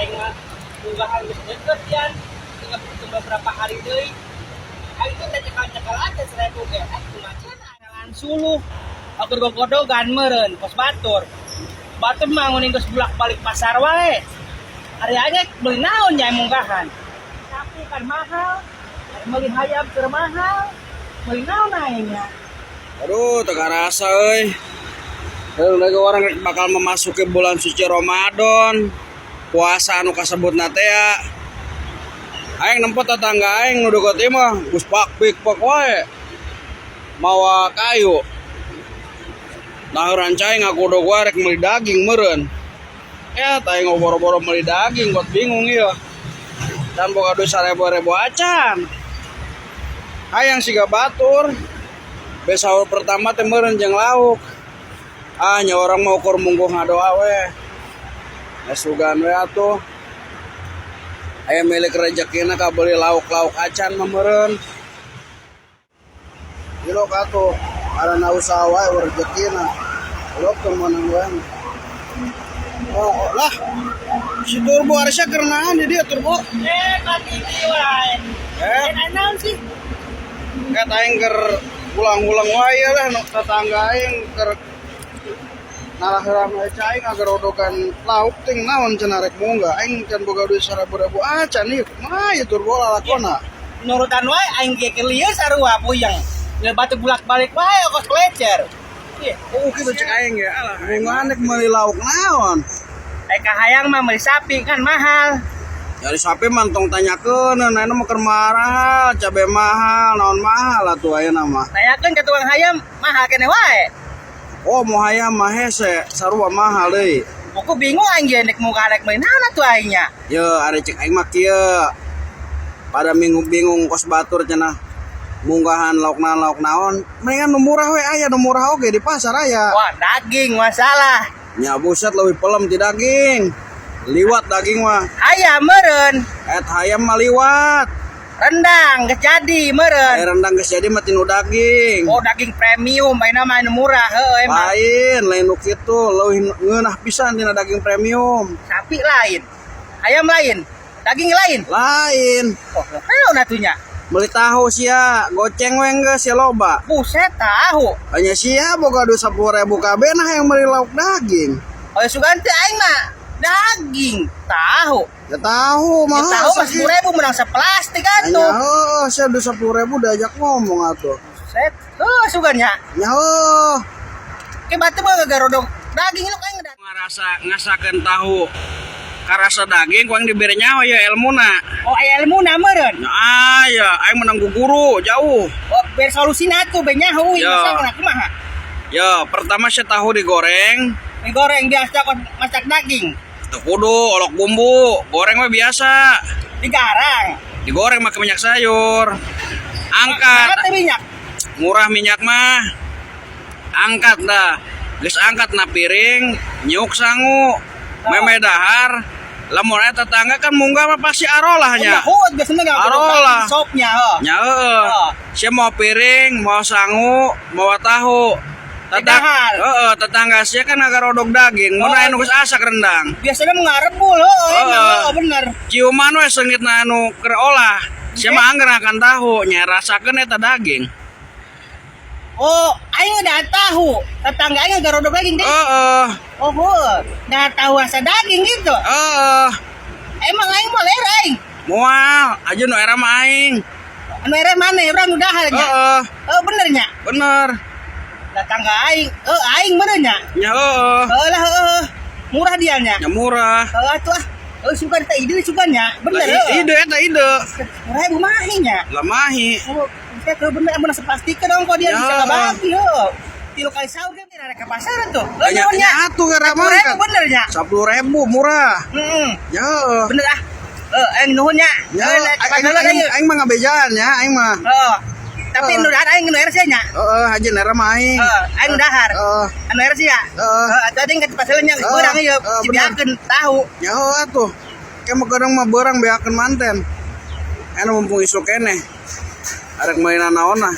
Aing mah munggahan geus deket yan. Tinggal beberapa hari deui. Aing teh cekal-cekal aja 1.000 ge. Eh, kumaha cenah? Jalan suluh. Akur gogodogan meureun kos batur. Batur mah nguning geus bulak-balik pasar wae. Ari aing beli naon nya munggahan? Sapi kan mahal. Beli hayam keur mahal. Beli naon aing nya? Aduh, teu karasa euy. Heuh, lagi urang rek bakal memasuki bulan suci Ramadan. Puasa anu kasebutna teh ya. Aing nempo tetangga aing nu deukeut ieu mah geus pak pik pak wae. Mawa kayu. Nah, rancai ngagodog wae rek meuli daging meureun. Ya, tah aing boro-boro meuli daging, got bingung ieu. Dan boga duit 1.000-ribu acan. Hayang siga batur. Be sahur pertama teh meureun jeung lauk. Ah, nya urang mah ukur mungguh ngadoa we. Ya sugan we atuh. Aya milik rezekina kabeli lauk-lauk acan mah meureun. Ilok atuh, karena usaha wae rezekina. Ilok teu meunang wae. Oh, oh, lah. Si Turbo harusnya kerenaan di dia Turbo. Eh, patiti wae. Eh, Eh, naon sih? Kayak aing keur ulang-ulang wae lah nu tetangga aing keur nalaheulah cai ngagerodokan lauk ting naon cenah rek munggah aing can boga duit 1.000 ribu acan ieu kumaha ieu Turbo lalakona. Nurutan wae aing ge keur lieu sarua puyeng. Geus batu bulak-balik wae kos klecer. Iya. Oh, kitu cek aing ya, alah bingungan rek meuli lauk naon. Eh, kahayang mah meuli sapi kan mahal. Dari sapi mah tong tanyakeun, ayeuna mah keur mahal, cabe mahal, naon mahal atuh ayeuna mah. Tanyakeun ke tukang hayam mahal keneh wae. Oh, mau hayam mah hese, sarua mahal deui. Aku bingung aing ge nek muka rek meuli naon atuh aing nya. Ye, ari cek aing mah kieu. Pada minggu bingung kos batur cenah. Munggahan lauk naon, mendingan nu murah we, aya nu murah oge di pasar aya. Wah, daging masalah. Nya buset, leuwih pelem ti daging. Liwat daging mah. Hayam meureun. Et hayam mah liwat. Rendang geus jadi meureun. Aya rendang geus jadi mah tinu daging. Oh, daging premium ayeuna mah anu murah heueuh emang. Lain, lain nu kitu, leuwih ngeunah pisan tina daging premium. Sapi lain. Ayam lain. Daging lain. Lain. Oh, naon atuh nya? Beli tahu sia, goceng we geus sia loba. Buset, tahu. Hanya sia boga duit 10.000 kabeh nah yang beli lauk daging. Oh, sugan teh aing mah daging, tahu. Ya tahu Ya, mahal. tahu mah 10.000 menang seplastik Hanya atuh. heuh, sia duit 10.000 diajak ngomong atuh. Buset. Heuh, sugan nya. Nya heuh. Ke batu mah garodog daging lu aing. Ngarasa ngasakeun tahu karasa daging ku aing dibere nyawa ya elmuna. Oh, aya ilmuna meureun. Nya aya, aing menang ku guru jauh. Oh, biar solusina atuh be nyaho Ya. masak kumaha. Ya, pertama sia tahu digoreng, Digoreng biasa kok masak daging. Teu kudu olok bumbu, goreng mah biasa. Digarang. Digoreng pakai minyak sayur. Angkat. Mana teh minyak? Murah minyak mah. Angkat dah. Geus angkat na piring, nyuk sangu, meme dahar. Lamun aya tetangga kan munggah mah pasti arolah nya. Oh, ya, biasanya nggak Arolah. sopnya, oh. Nya heeh. Oh. Sia mau piring, mau sangu, mau tahu. Didahar. Heeh, tetangga sia kan agarodog daging, mun Oh. aya nu geus asak rendang. Biasanya mau ngarebul, oh, emang, Heeh. oh, bener. Ciuman we seungitna anu keur olah. Sia mah angger akan tahu, nya rasakeun eta daging. Oh, aing udah tahu. Tetangga aing garodog daging deh. Heeh. Oh, heuh. Nah, tahu rasa daging gitu. Heeh. Emang aing mau era aing. Moal, aja nu era mah aing. Anu era mana? Urang udah nya. Heeh, Oh, bener nya. Bener. Tetangga aing, oh aing bener nya. Nya heeh. Heeh lah, heeh. Murah dia nya. Nya murah. Heeh atuh ah. Oh, suka teh ide suka nya. Bener Lah, heuh. ide eta ide. Murah ibu mahi nya. Lah mahi. Oh, saya ke bener amun pastikan dong kok dia Ya. bisa ngabagi heuh. Tilu kali sahur ge rek ke pasar tuh. Heuh, Nya nuhun nya. nya atuh gara 10.000 bener nya. 10.000 murah. Heeh. Ya heeh. Bener ah. Eh, aing nuhun nya. Ya, Eh, aing ke pasar aing, lagi. aing mah ngabejaan ya, aing mah. Heeh. Tapi Heeh. nu dahar aing nu sia nya. Heeh, haji nera mah aing. Heeh, aing nu dahar. Heeh. Anu era sia. Heeh. Heeh, atuh aing ke pasar nya geus Heeh, beurang ieu heeh, bener. dibeakeun tahu. Ya heuh atuh. Kayak mah kadang mah beurang beakeun manten. Anu mumpung isuk keneh. Arek mainan naon lah.